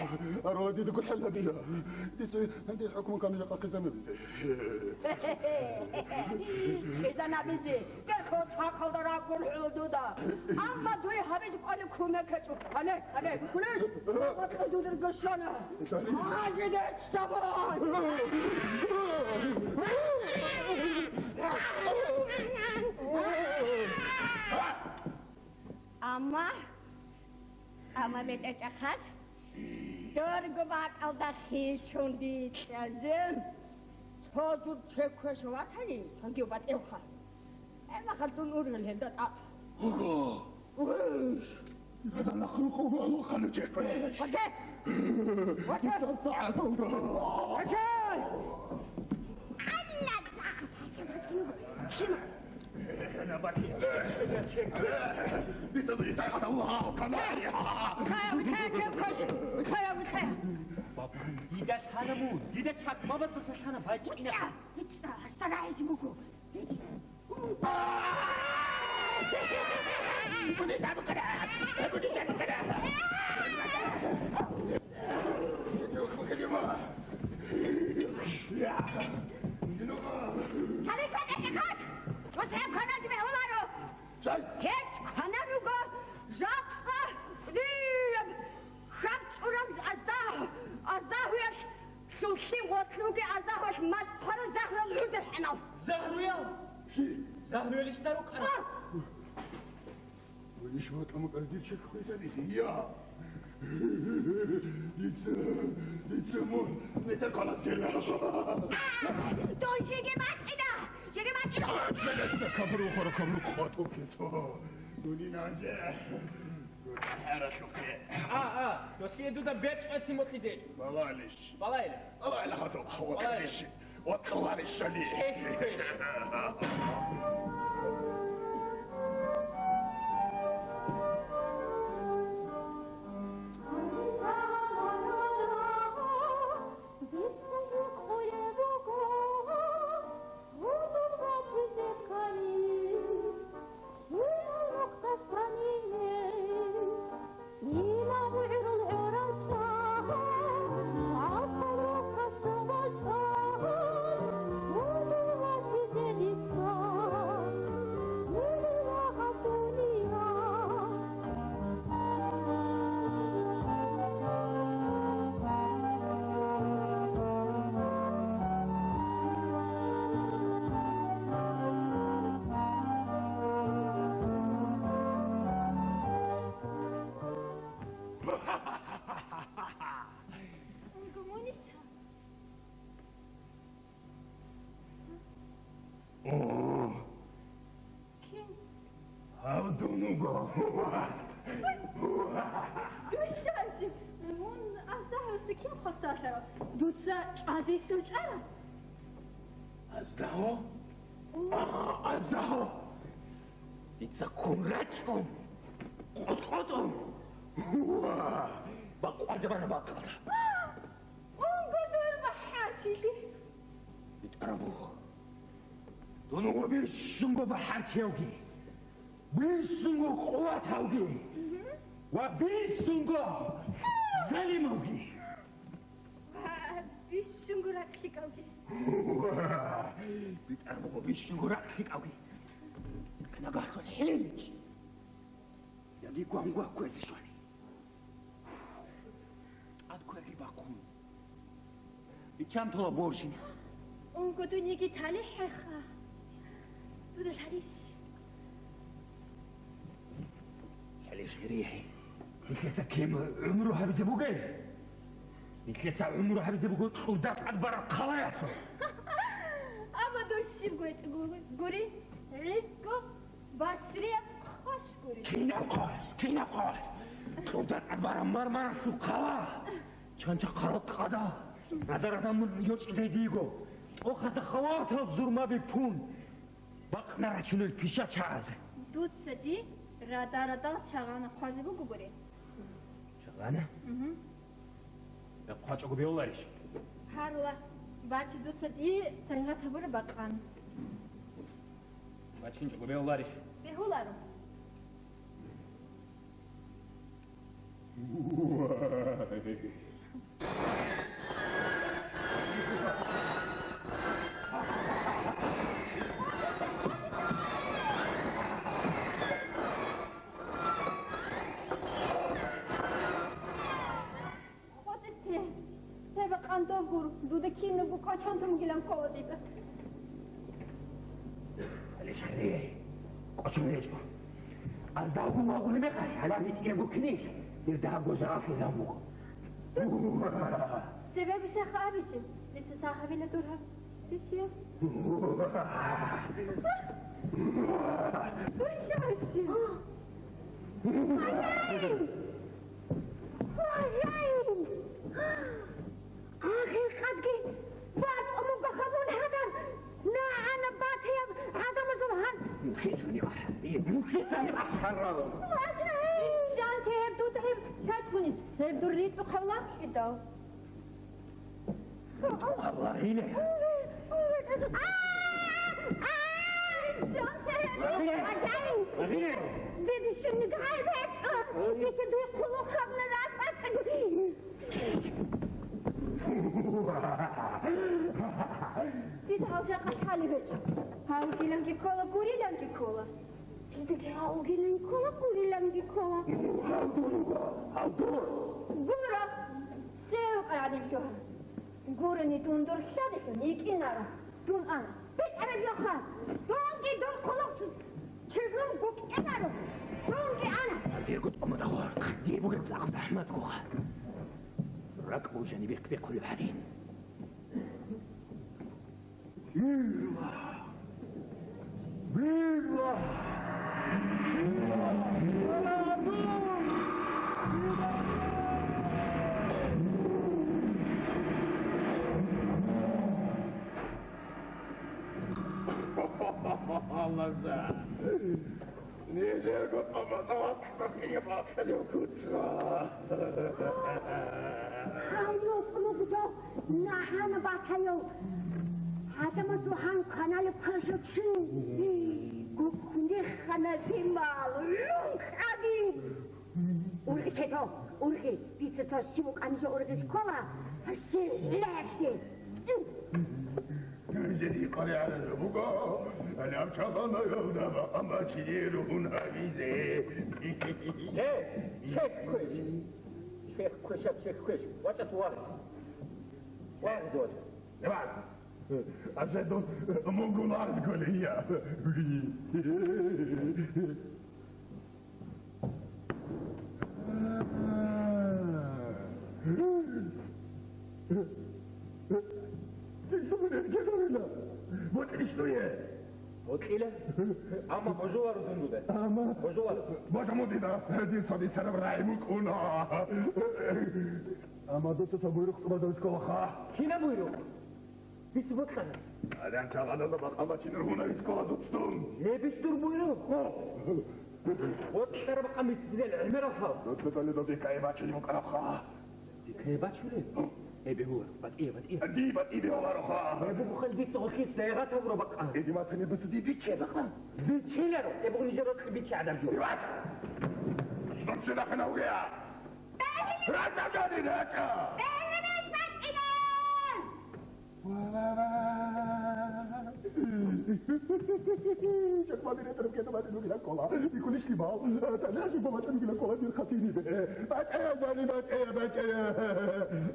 Аро, дида гурхӀел гьабила. Дица гьанже хӀукму камила къакъизанабизе. Къизанабизе! Герхо цахалда ракӀ гурхӀула дуда. Амма дуе гьабизе кӀолеб кумек гьечӀо. Гьале, гьале, кулеш! Вакъа дудир гашана! Гьанже гьечӀ сабан! Амма, амма, бетӀерчӀахъад, дорго бакӀалда хисун дикьазе цо дур чеквеш ватани, цогив батӀевха. Гьеб мехалъ дун ургъел гьелда тӀад. Ого! Угъеш! Гьелда нахъе хъугъа лухъана чеквеш! Ваче! Ваче! Дица цӀакъ гьелда! Ваче! Алла! Чима! Дица, дица, Аллагь, Аллагь! Вихъая, вихъая, чеквеш! Вихъая, вихъая! Баба, дида лъала мун, дида чакмабаздаса лъана, байчӀина! ВичӀа, вичӀа, гьасда рагӀизе буго! Гьес кванан руго жакъа кӀудияб хаб цӀураб аздагь-, аздагьуялъ. Лъуллъи гъорлъ ругел аздагьуялъ мацӀ хъварал загьруял гӀодор хӀинав. Загьруял? Загьруялищ дарукъара? Ва! Ванищ ватӀа мукӀал дир чехь хвезари, я! Дица, дица мун метер кванас ккела. А, дун жеги батӀина! Жеги батӀина! Жегесда кабру хъора, кабру къотӀу кето. Дунин анже. ХӀаралъухъе. А, а, досие дуда бечӀ гӀецин мокьидечӀ. Балалищ. Балайла. Балайла хатӀо, ватӀарищ. ВатӀарищали. Эх, эх. О! Кин? Гьав дун вуго. Дуца чи? Мун аздагьасда кин хвасарлъарав? Дуца чӀвазейищ дов чӀварав? Аздагьу? О. А, аздагьу! Дица ккун рачӀун, къотӀ-къотӀун, бакъвазабана бакъалда. Унго дур бахӀарчилъи! БитӀараб буго, дун вуго бищунго бахӀарчиявги, бищунго къуватавги ва бищунго залимавги. Ва бищунго ракълъикӀавги. БитӀараб буго бищунго ракълъикӀавги. Нагагьлъун хӀинчӀ! Яги гвангва кквезе щвани. ТӀад кверги бахъун. Биччан тола борщина. Унго дуниги талихӀеха. Дуда лъалищ. Лъалищ гьирихӀе. Нилъеца кин гӀумру гьабизе бугел? Нилъеца гӀумру гьабизе буго кьуда тӀад бараб хъалаялъул. Амма дун щибго гьечӀого гури, гӀидго басрияб хъваш гури. Кинаб хъваш? Кинаб хъваш? Кьуда тӀад бараб мармаралъул хъала. Чанча хъарал къада. Радар адамул йочӀидай диго. ТӀохазда халатал зурмаби пун. Бакънарачунел пиша чагӀазе. Дуца ди рада-радал чагӀана хъвазе бугогури. Ана? Мгм. ХъвачӀого бегьуларищ? Гьарла, бачи дуца дие тайгъат гьабураб бакъан. БачинчӀого бегьуларищ? Бегьуларо. КъотӀи те, цебе къандов гур, дуда кинабго кӀочон тумгилан ккола дида. Алиш хире, кӀочон гьечӀо. Аздагьун вагъуни мехалъ, гьалар гьитӀинабго кинищ, дир дагьабго жагьлъизабун буго. Себебищ ахъа абичи, дица цӀа гьабила дур гьаб. Дица. Дур гьаб. Хважаин! Ахиркъадги бацӀцӀун буго гьабун гьадан нагӀана батаяб гӀадамазул гьан. Мухъисани ахӀарал. Хважаин! Жан, гьеб дуда гьеб чачӀунищ? Гьеб дур рицӀухъав лахӀидал. Вагъине! Вагъине! Вагъине! Дида гьав жакъа лъалеб гьечӀо. Гьавгиланги ккола, гуриланги ккола. Дида гьавгиланги ккола, гуриланги ккола. Гьав дур вуго, гьав дур! Гуро! Цеве вукӀар гӀадин лъугьа. Гурони дун дур лъадилъун йикӀинаро. Дун ана. БетӀераб йоха! Дунги дун хъулухъ чирнун букӀинаро. Дунги ана. Дирго тӀомадавар, дие бугеб загъзахӀмат гуха. РакӀ бугьани бихъ-бихъулеб гьадин. Била! Била! Аллагьза! Нижерго тӀоба-тӀалатӀа батӀине батӀалев куцӀа. Гьанив кӀулугъдо нагӀана батаяв гӀадамазул гьан кваналеб квешав чи. Гуккун рехана лъимал, лъун хъаби. Ургъи, кето, ургъи, дица цо щив вукӀанищ ургъи ккола, щив лъелъи. Жеги къаригӀараб буго, гьалаб чагӀанаялда бакъа бачине ругьун гьавизе. Гье, чехь кквеш, чехь кквешаб, чехь кквеш, вачӀа вагъизе. Вагъизе вачӀа. Ва, Асадун, мугу вагъизе кколей я. БутӀрищ дуе? БутӀила? Амма божуларо дун дуда. Амма? Божуларо. Божа мудида, дир цадицараб рагӀи мукӀуна. Амма дуца цо буйрухъ тӀубазда вискалаха. Кина буйрухъ? Дица бокьана. Гьалаб чагӀаналда бакъа бачине ругьун гьавизе ккола дуццун. Гьебищ дур буйрухъ? О. Бокьараб бакъа мицӀирал гӀемералха. Дуца тӀалидал дикае бачине букӀарабха. Дикае бачулеб? Гьеб бегьуларо, батӀие, батӀие. Дие батӀи бегьулароха. Гьеб бухъал дица гъоркье сайгъат гьабураб бакъа. Эги ватани дуца дие биччай бакъа. Биччиларо, гьеб нижер рокьи биччи гӀадаб жо. Риват! Дуца нахъе навгея! РачӀа, гьанир рачӀа! Чакмаби ретӀараб кӀеда батӀи бугила ккола. Бихьулищ лъимал? ТӀалихӀ жо батӀи бугила ккола дир хатиниде. БатӀея, гьанир батӀея, батӀея.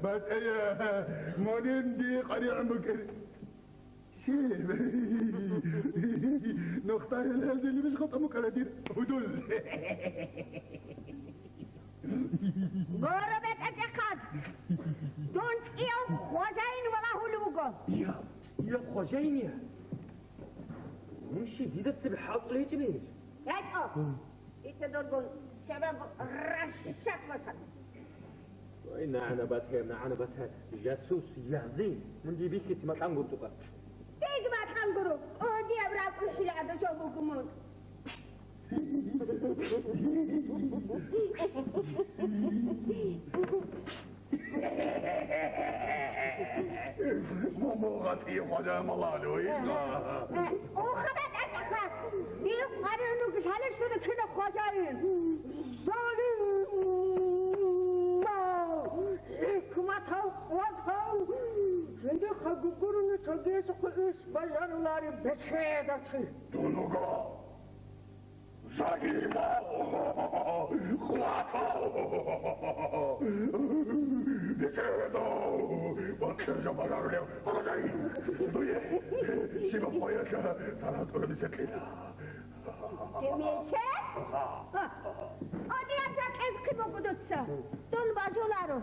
БатӀея. Мунин дие къаригӀун букӀин. Нухда гьел-гьелде лимиш хутӀун букӀана дир гьудул. Гуро, бетӀерчӀахъад! Дун цӀияв хважаин валагьулев вуго. Я, я, хважаин я? Мун щиб дида цебе хӀалтӀулев гьечӀеб? ГьечӀо. Дица дургун шабаб рашшат ватан. Ой, нагӀана батаяб, нагӀана батаяб, жасус, ягъзин, мун дие бихьизе макьан гуртӀукъа. Дида макьан гуро, о, дияб ракӀ ухӀилада жо буго мун. МугъатӀи хвада малалу, иха. О, хабар тӀатӀаха! Дир къаринуги лъалищ дуда кина хважаин! Залим! ХӀикматав, къуватав! Жиндихъа гугуруни цогиясухъе иш бажарулареб бечедачи! Дунуго! Загьирав! Къуватав! Бечедав! Бакъир жо бажарулев хважаин! Дуе! Щибаб къоялъа тана тӀурабизе кьела! Димиче? Одияб жакъа хъиб буго дуца. Дун бажуларо.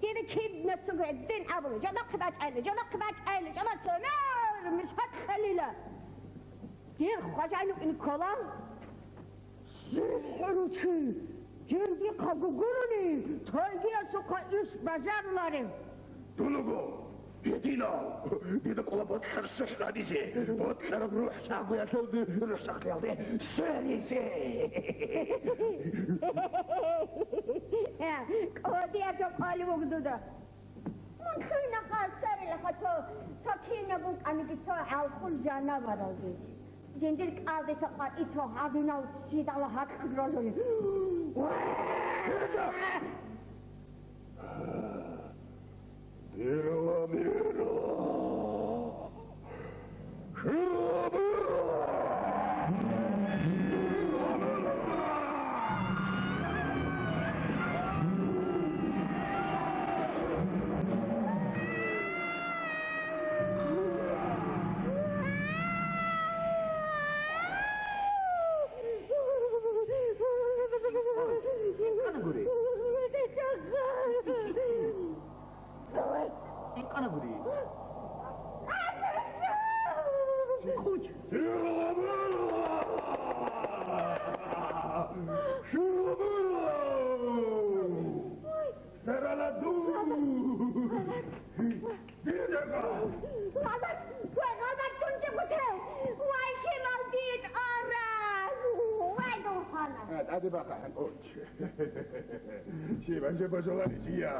Дида киб нацуге дин абула. Жодохъе бачӀайла, жодохъе бачӀайла, жодохъе мер мисхат халила. Дир хважайну ин ккола. СихӀручи, дир дихъа гугуруни, тойгиясухъа иш бажаруларев. Дуного! Гьединав! Дида кӀола бокьарса хьвадизе, бокьараб рухӀ чагӀгоялъулги рухӀчахъиялде сверизе! Э, кӀодияб жо къоли вуго дуда. Мун лъугьинахъа сверилаха цо, цо кинаб букӀаниги цо гӀалхул жанаваралги. Жиндир кӀалдиса къватӀи цо гьадинав щидала гьакъ грозуни. Бирла-бирла! Бирла-бирла! Бирла-бирла! Гъалат, гъалат тунчӀебутев! Вай, химал дид араз! Вай, духана! А, тӀаде бахъа, хӀанкъуч. Чи, ванже божоларищ я?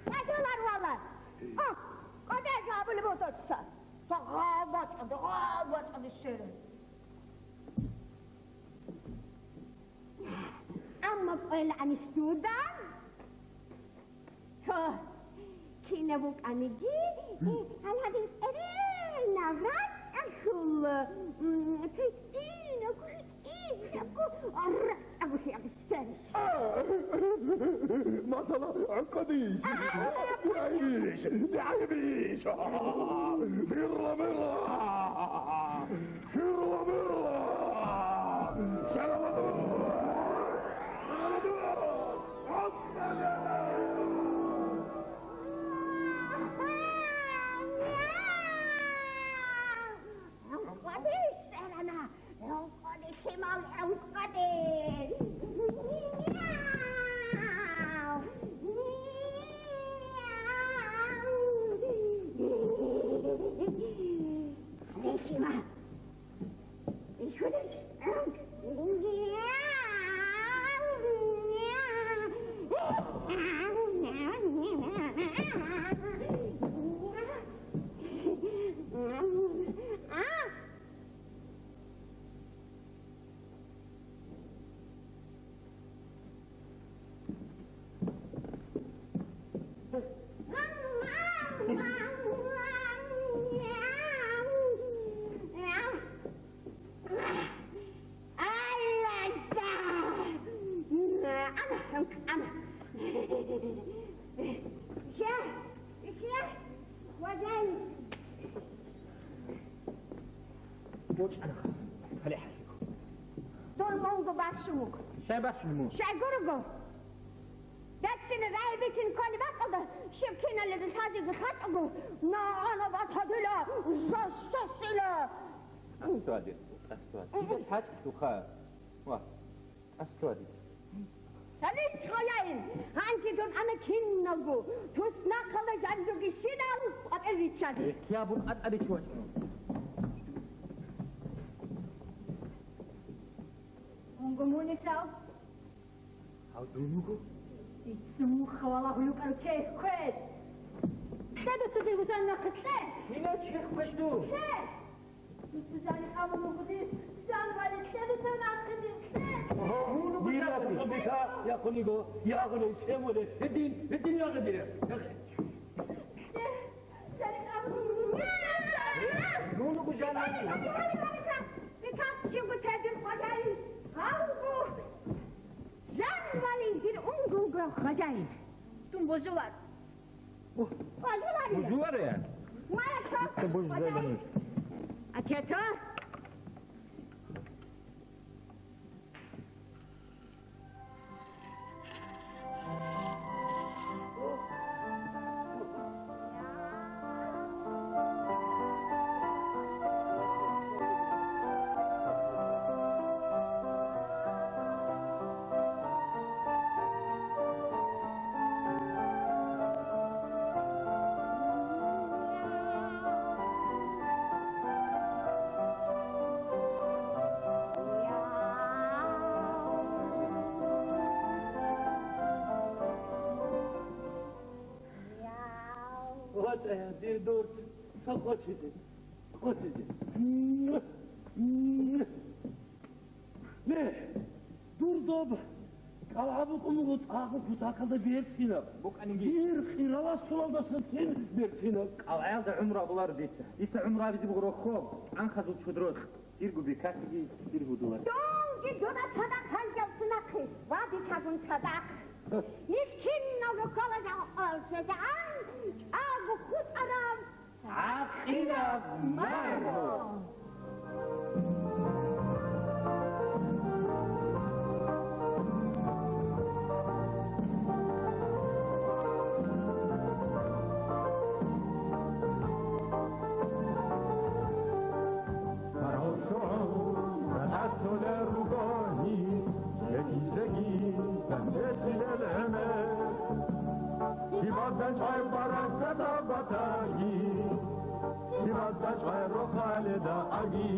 Божолар вала! О, кӀодезе абулеб бутӀаца! Гъал бачӀаде, гъал бачӀаде щерен! Амма кӀвелани дуда, цо кинаб букӀаниги, гьалабил цӀеренав ракӀалъул, м, цинабго, гьитӀинабго ракӀалъул гьабсарищ. Масала, кӀодищ? ДигӀайибищ? ДигӀайибищ? Бирла, бирла! Ширла-мирла! Шарабадур! Шарабадур! БочӀана, гьале хӀалихьо. Дун мунго бащун вуго. Щай бащун мун? Щай гурого? Беццина рагӀи бицин кколеб бакӀалда, щиб киналида лъазеги хатӀаго, нагӀана батадила, жассасила. Аслуадир, аслуадир. Дида хӀакъ туха. Ва. Аслуадид. Салихъ гъолайин, гьанже дун ана киналго, туснахъалда жанжуги щинал къватӀир риччазе. Эхь, я букӀа тӀаде чи вачӀун. Дуца мун хавалагьулев кӀару чехь квеш! Кье дуца дир вузан нахъе, кье! Кинав чехь квеш дун? Кье! Дуца жанив абун вуго дир, жанвали, кье дуца нахъе дир, кье! Ого, дир ягъи, бика, яхъулиго, ягъулей, чемулей, гьедин, гьедин ягъи дир. Нуну гужана. Бикас чигу тедин къвадай. Гьавгу. Жанвали дир унгуго хважай. Тун божулар. Божулар я. Божулар я. Мая чо. Божулар. Ачето. ВатӀа, дир дурт, ца къотизе, къотизе. Ле, дур доб кӀалгӀа букӀун буго цӀакъго кутакалда берцинаб. Букъаниги. Дир хираласулалдасан цин берцинаб. КӀалгӀаялда гӀумру абуларо дица. Дица гӀумру абизе буго рохьо, анхазул чудрохъ, дирго бикасиги дир гьудулари. Дунги дуда цадахъ гьалжалцунахъе ва дихъагун цадахъ. Мискинав руккола жагӀал жагӀан чӀаго хутӀарав. ГӀакъилаб марго! Гьарал шугӀумра тӀасулел ругони, жеги-жеги данделъилел гӀемер. Щибаб дачӀай барасда батаги, щибаб дачӀай рохаледа аги.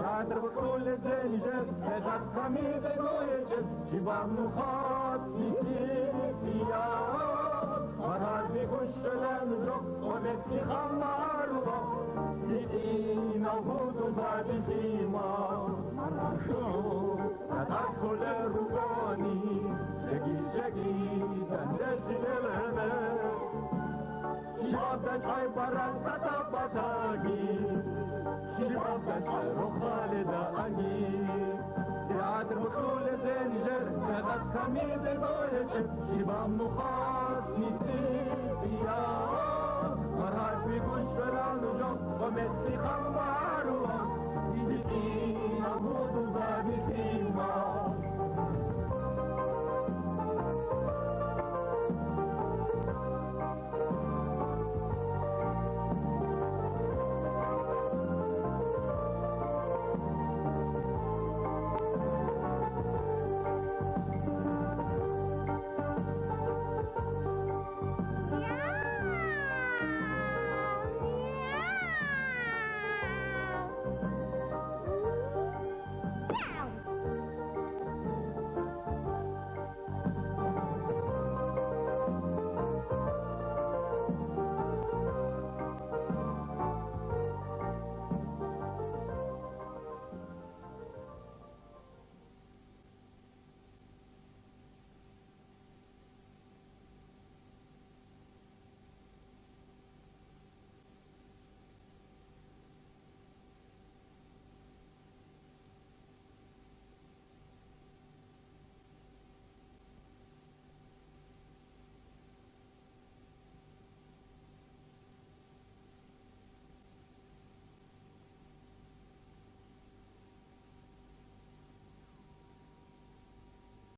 Радер букӀулезе нижер, гьелъас камизе гойечӀеб, щибаб нухалъ нилъее. Маргьаби гущалан жо, къо бецӀи хамарула, гьитӀинав гьудул бадихима. Маргьал шугӀумра тӀасулел ругони, жеги-жеги данделъилел гӀемер. Щибаб дачӀай барасда батаги, щибаб дачӀай рохаледа аги. Театр бутӀулезен жер, жагъат камизе гойечӀеб, щибаб нухалъ нилъее. Маргьаби гущалан жо, къо бецӀи